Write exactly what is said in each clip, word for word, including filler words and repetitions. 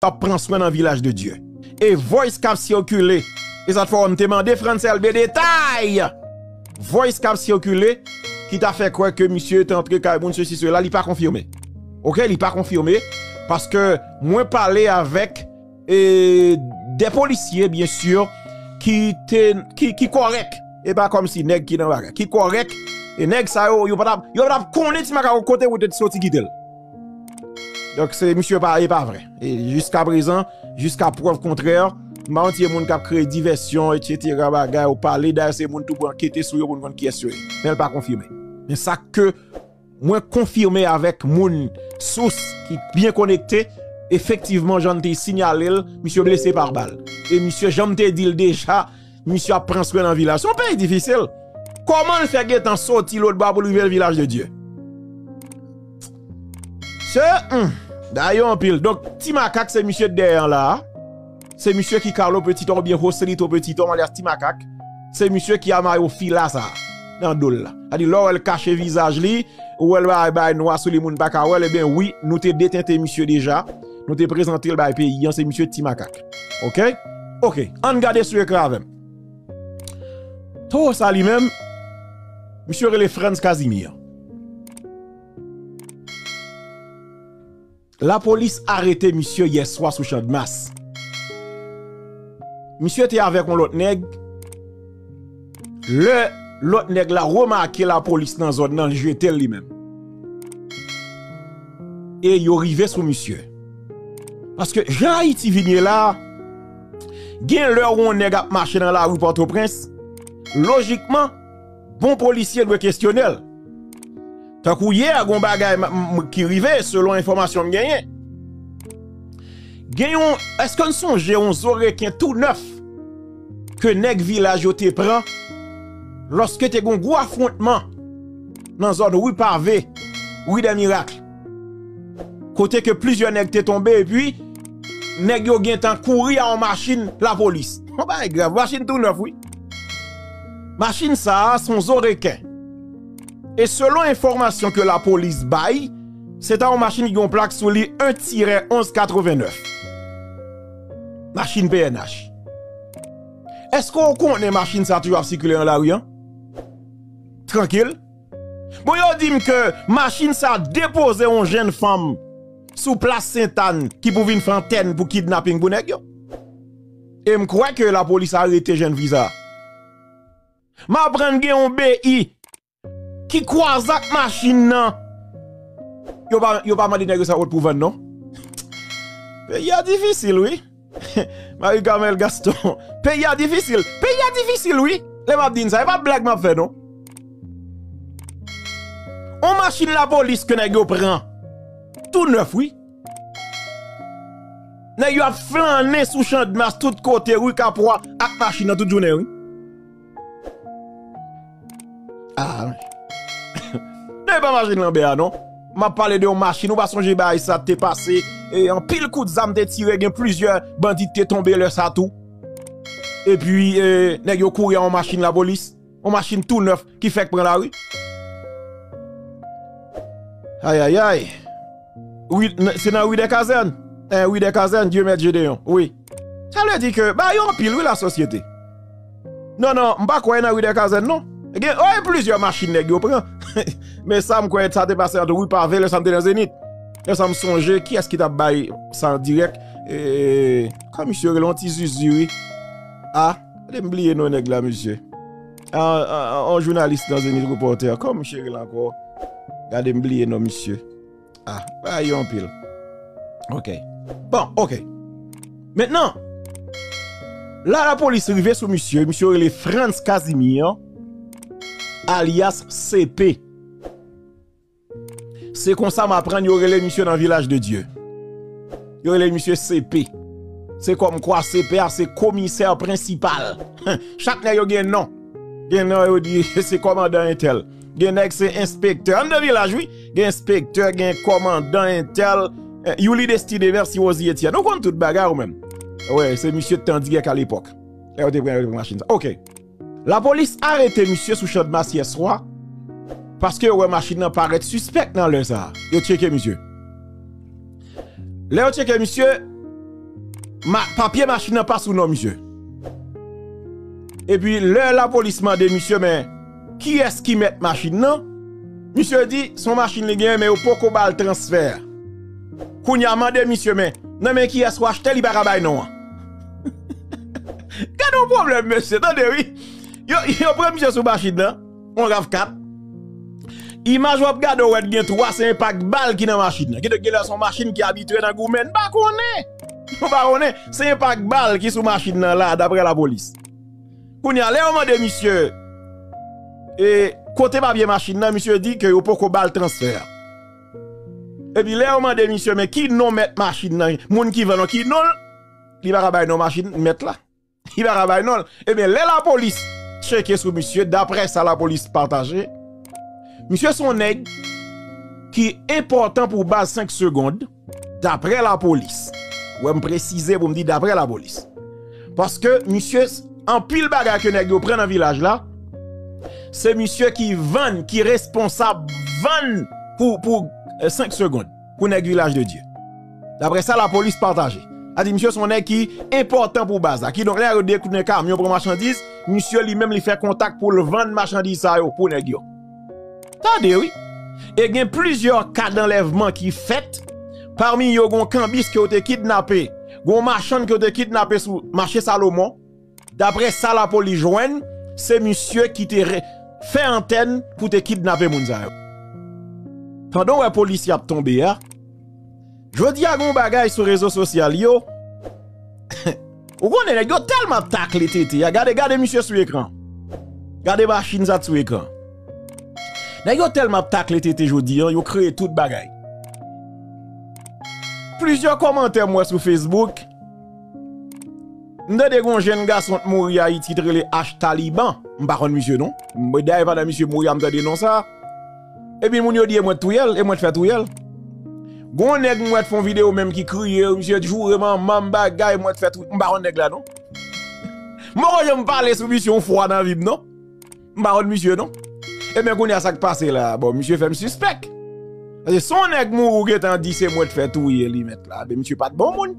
ap pran swen nan Vilaj de Dye. E voice k ap sikile, e sa t fè w m te mande Frantz Elbé detay. Voice k ap sikile, ki ta fè kwè ke misye te antre kay moun, sesi, sela, li pa konfime. Oke, li pa konfime, paske mwen pale avèk, e, de polisye, byen si, ki te, ki, ki kòrèk. E pa kòmsi nèg ki nan bagay. Ki kòrèk, e nèg sa yo, yo pa t ap, yo pa t ap konnen Ti Makak kote pou te soti kite l. Donk, se misye pa, e pa vre. E jiska prezan, jiska prèv kontrè, m pa yon ti moun k ap kreye divèsyon, etsetera, bagay, ou pale, dayè se moun tou pou ankete sou yo pou n konn kiyès yo ye. Men l pa konfime. Men sa ke mwen konfime avèk moun, sous ki byen konekte, efektivman, jan m te siyale l, misye blese pa bal. E misye, jan m te di l deja, misye ap pran swen nan vilaj. Se yon peyi difisil. Kòman l fè gentan soti lòtbò pou l rive Vilaj de Dye? Se, hmm, dayè anpil. Donk, Ti Makak, se misye dèyè an la a. Se misye ki Carlo Petiton oubyen Joselito Petiton, alyas Ti Makak. Se misye ki a mayo fila sa a, nan do l la. Sa di, lè w wè l kache vizaj li, ou wè l bay, bay nwa sou li, moun pa ka wè l, ebyen wi, nou te detente misye deja. Nou te prezante l bay peyi an, se misye Ti Makak. Oke? Oke, ann gade sou ekran avè m. Towo sa li menm, misye rele Frantz Casimir. Lapolis arete misye yè swa sou Channmas. Misye te avèk yon lòt nèg. Lè lòt nèg la remake lapolis nan zòn nan, li jete l li menm. E yo rive sou misye. Paske jan Ayiti vin ye la, gen lè yon nèg ap mache nan lari Pòtoprens, lojikman, bon polisye dwe kesyone l. Tankou yè, gon bagay m, m, ki rive, selon enfòmasyon m genyen. Gen yon, èske n sonje yon zo reken tou nèf ke nèg vilaj yo te pran lòske te gon gwo afwontman nan zòn Ri Pave, Ri dè Mirak? Kote ke plizyè nèg te tonbe, epi nèg yo gentan kouri a yon machin lapolis. Yon bagay grav, machin tou nèf, wi. Machin sa a, se yon zo reken. E selon enfòmasyon ke lapolis bay, se ta yon machin ki gen yon plak sou li en tirè onz katrevennèf. Machin P N H. Èske w konnen machin sa a toujou ap sikile nan lari a? Trankil. Bon, yo di m ke machin sa a depoze yon jenn fanm sou plas Sentàn ki pou vin fè antèn pou kidnaping pou nèg yo. E m kwè ke lapolis arete jenn fi sa a. M aprann gen yon B I ki kwaze ak machin nan. Yo pa, yo pa mande nèg yo sa yo t pou vann, non. Peyi a difisil, wi. Marie Carmelle Gaston. Peyi a difisil. Peyi a difisil, wi. Lè m ap di n sa, e pa blag m ap fè, non. On machin lapolis ke nèg yo pran. Tou nèf, wi. Nèg yo ap flannen sou Channmas tout kote, ri Kapwa, ak machin nan tout jounen, wi. Ah, men. Non, e pa machin lanbè a, non. M ap pale de yon machin, ou pa sonje bagay sa te pase, e anpil kout zam te tire, gen plizyè bandi te tonbe lè sa tou. Epi, e, nèg yo kouri a yon machin lapolis, yon machin tou nèf ki fèk pran lari. Ayayay. Wi, n-, se nan Ri dè Kazèn. Eh, Ri dè Kazèn, Dieumaître Gédéon. Wi. Sa vle di ke bagay yo anpil, wi, lasosyete. Non, non, m pa kwè nan Ri dè Kazèn, non. Gen, oh, e plizyè machin nèg yo pran. Men sa, m kwè sa te pase ant Ri Pave, lè sa m te nan Zenith. Lè sa m sonje, kiyès ki t ap bay sa an dirèk? E, kòman misye rele, yon ti zizi, wi. Ah, gade m bliye non nèg la, mesye. Ah, ah, ah, yon jounalis nan Zenith Reporter. Kòman misye rele ankò? Gade m bliye non misye. Ah, bagay yo anpil. Ok. Bon, ok. Mentnan, la lapolis rive sou misye, misye rele Frantz Casimir, alyas C P. Se konsa m aprann yo rele misye nan Vilaj de Dye. Yo rele misye C P. Se kòmkwa C P a se komisè prensipal. Chak nèg yo gen non. Gen non yo di se kòmandan entèl. Gen nèg se enspektè. Anndan Vilaj, wi. Gen enspektè, gen kòmandan entèl. Eh, Youli Destiné, mèsi Rosie Etienne. Ou konn tout bagay ou menm. Wè, se misye t te an dirèk alepòk. Lè yo te pran, yo te pran machin sa. Ok. Lapolis arete misye sou Channmas yè swa, paske yo wè machin nan parèt sispèk nan lè sa a. Yo tcheke misye. Lè yo tcheke misye, Ma, papye machin nan pa sou non misye. Epi lè lapolis mande misye, men kiyès ki mèt machin nan? Misye di se yon machin li genyen, men yo poko ba l transfè a. Kounye a mande misye, men nan men kiyès w achte, li pa ka bay non an. Gade yon pwoblèm, mesye, tande wi. Yo, yo pran misye sou machin nan, yon rav kat. Imaj w ap gade, w wè gen twa, se enpak bal ki nan machin nan. Kidonk, genlè se yon machin ki abitye nan goumen. M pa konnen. M pa konnen. Se enpak bal ki sou machin nan la, daprè lapolis. Kounye a, lè yo mande misye, e, kote papye machin nan, misye di ke yo poko ba l transfè a. Epi lè yo mande misye, men ki non mèt machin nan, moun ki vann nan, ki non l, li pa ka bay non machin mèt la. Li pa ka bay non l. Ebyen, lè lapolis tcheke sou misye, daprè sa lapolis pataje, misye se yon nèg ki enpòtan pou baz senk segonn, daprè lapolis. Wè, m presize pou m di daprè lapolis. Paske misye, anpil bagay ke nèg yo pran nan vilaj la, se misye ki vann, ki responsab vann pou, pou, eh, senk segonn pou nèg Vilaj de Dye. Daprè sa lapolis pataje. A di misye se yon nèg ki enpòtan pou baz la. Kidonk, lè yo detounen kamyon pran machandiz, misye li menm li fè kontak pou l vann machandiz sa yo pou nèg yo. Tande wi. E gen plizyè ka danlèvman ki fèt. Pami yo, gen yon kanbis ke yo te kidnape. Gen yon machann ke yo te kidnape sou mache Salomon. Daprè sa lapolis jwenn, se misye ki te re-, fè antèn pou te kidnape moun sa yo. Pandan w wè polisye ap tonbe a, jodi a gen yon bagay sou rezo sosyal yo. Ou konnen nèg yo tèlman ap takle tete a. Gade, gade misye sou ekran. Gade machin sa t sou ekran. Nèg yo tèlman ap takle tete jodi a, yo kreye tout bagay. Plizyè kòmantè m wè sou Facebook. M tande gen yon jèn gason t mouri Ayiti ki t rele H Taliban. M pa konn misye non. M, dayè pandan misye mouri a, m tande non sa. Epi moun yo di e mwen t touye l, e mwen t fè touye l. Gon nèg m wè t fè yon videyo menm ki kriye, misye joure manman m bagay, mwen t fè touye, m pa konn nèg la non. M poko janm pale sou misye yon fwa nan vi m non. M pa konn misye non. Ebyen kounye a sa k pase la, bon, misye fè m sispèk. Paske si yon nèg mouri ou gentan di se mwen t fè touye li mèt la, ben misye pa t bon moun.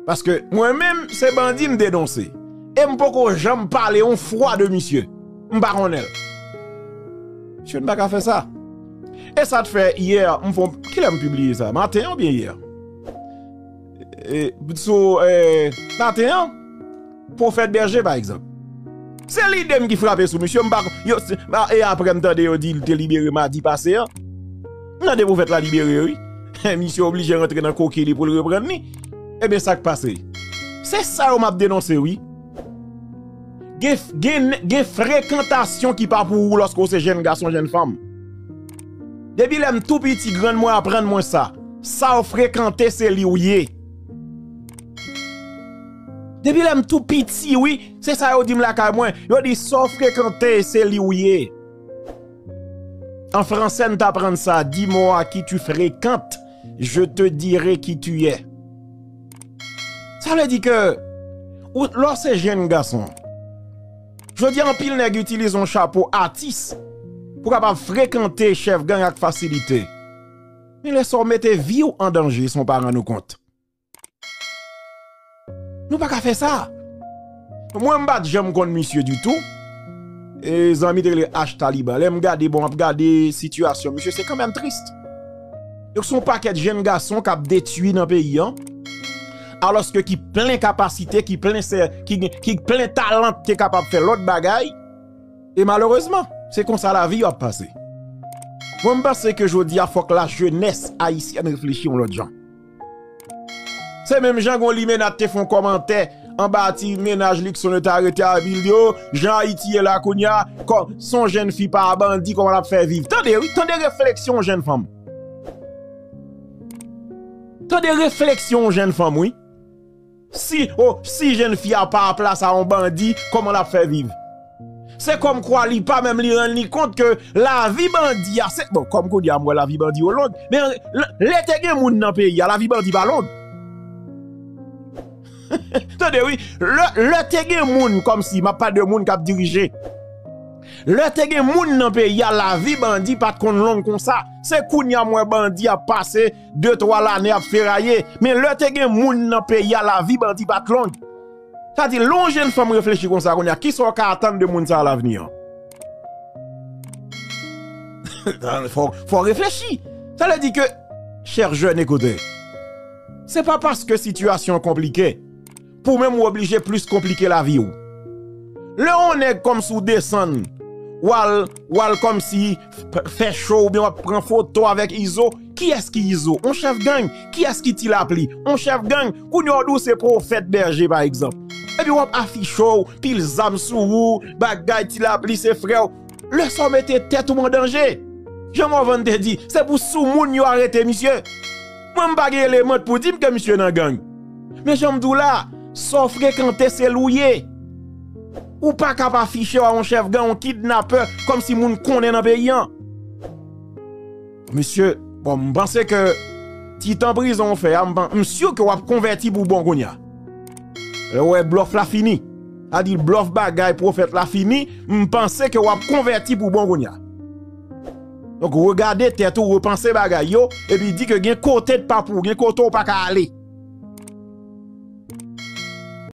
Paske mwen menm, se bandi m denonse. E m poko janm pale yon fwa de misye. M pa konnen l. Misye, m pa ka fè sa. E sa t fè yè, m fon, kilè m pibliye sa? Maten an oubyen yè? E, sou, e, maten an, Pwofèt Bèje, pa egzanp. Se lide m ki frape sou misye, m pa, yo, se, a, e apre m tande yo di l te libere madi pase an. M tande pwofèt la libere, wi. Misye oblije rantre nan koki li pou l reprann li. Ebyen, sa k pase? Se sa yo m ap denonse, wi. Gen, gen, gen frekantasyon ki pa pou ou lòske w se jèn gason, jèn fanm. Depi lè m tou piti, grann mwen aprann mwen sa. Sa w frekante, se li w ye. Depi lè m tou piti, wi, se sa yo di m lakay mwen. Yo di, sa w frekante, se li w ye. An fransè, n t aprann sa, dis-moi à qui tu fréquentes, je te dirai qui tu es. Sa vle di ke, ou, lè w se jèn gason, jodi a, anpil nèg itilize yon chapo atis pou kapab frekante chèf gang ak fasilite. Men lè sa w mete vi w an danje san w pa rann ou kont. Nou pa ka fè sa. Mwen, m pa t janm konn misye ditou. E zanmi te rele H Taliban. Lè m gade, bon, m ap gade sitiyasyon misye, se kanmenm tris. Donk, se yon pakèt jèn gason k ap detwi nan peyi an. Alòske ki plen kapasite, ki plen sè, ki gen, ki plen talan, te kapab fè lòt bagay. E malerezman, se konsa lavi yo ap pase. Mwen, m panse ke jodi a, fòk lajenès ayisyèn reflechi yon lòt jan. Se menm jan gon limena te fè yon kòmantè anba ti mennaj Luckson yo te arete a, epi l di, o, jan Ayiti ye la kounye a, kò, se yon jèn fi pa bandi, kòman l ap fè viv? Tande, wi, tande refleksyon yon jèn fanm. Tande refleksyon yon jèn fanm, wi. Si, o, si jèn fi a pa plas a yon bandi, kòman l ap fè viv? Se kòmkwa li pa menm li rann li kont ke lavi bandi a, se, bon, kòm kounye a m wè lavi bandi yo long, men lè, lè te gen moun nan peyi a, lavi bandi pa long. Tande, wi, lè, lè te gen moun, kòmsi, m ap pale de moun k ap dirije. Lè te gen moun nan peyi a, lavi bandi pa t konn long konsa. Se kounye a m wè bandi ap pase, de twa lane ap feraye. Men lè te gen moun nan peyi a, lavi bandi pa t long. Sa di, lè yon jenn fanm reflechi konsa kounye a, kisa w ka atann de moun sa a lavni an? Fò, fò reflechi. Sa vle di ke, chè jèn, ekoute, se pa paske sitiyasyon an konplike, pou menm ou oblije plis konplike lavi w. Lè yon nèg kòmsi w desann, w al, w al kòmsi f-, fè cho oubyen w ap pran foto avèk Izo, kiyès ki Izo? On chèf gang. Kiyès ki Ti Lapli? On chèf gang. Kounye a w di w se pwofèt bèje, pa egzanp. Epi w ap afiche w, pil zam sou ou, bagay, Ti Lapli se frè w. Lè sa w mete tèt ou an danje. Jan Morvan te di, se pou soumoun yo arete misye. Mwen, m pa gen eleman pou di m ke misye nan gang. Men jan m di w la, sa w frekante, se l ou ye. Ou pa ka pa afiche w a yon chèf gang, yon kidnapè, kòmsi moun konnen nan peyi an. Mesye, bon, m panse ke ti tan prizon w fè a, m pan-, m si ke w ap konvèti pou bon kounye a. Lè w wè blòf la fini. Sa di blòf bagay pwofèt la fini, m panse ke w ap konvèti pou bon kounye a. Donk, regade tèt ou, repanse bagay yo, epi di ke gen kote t pa pou, gen kote w pa ka ale.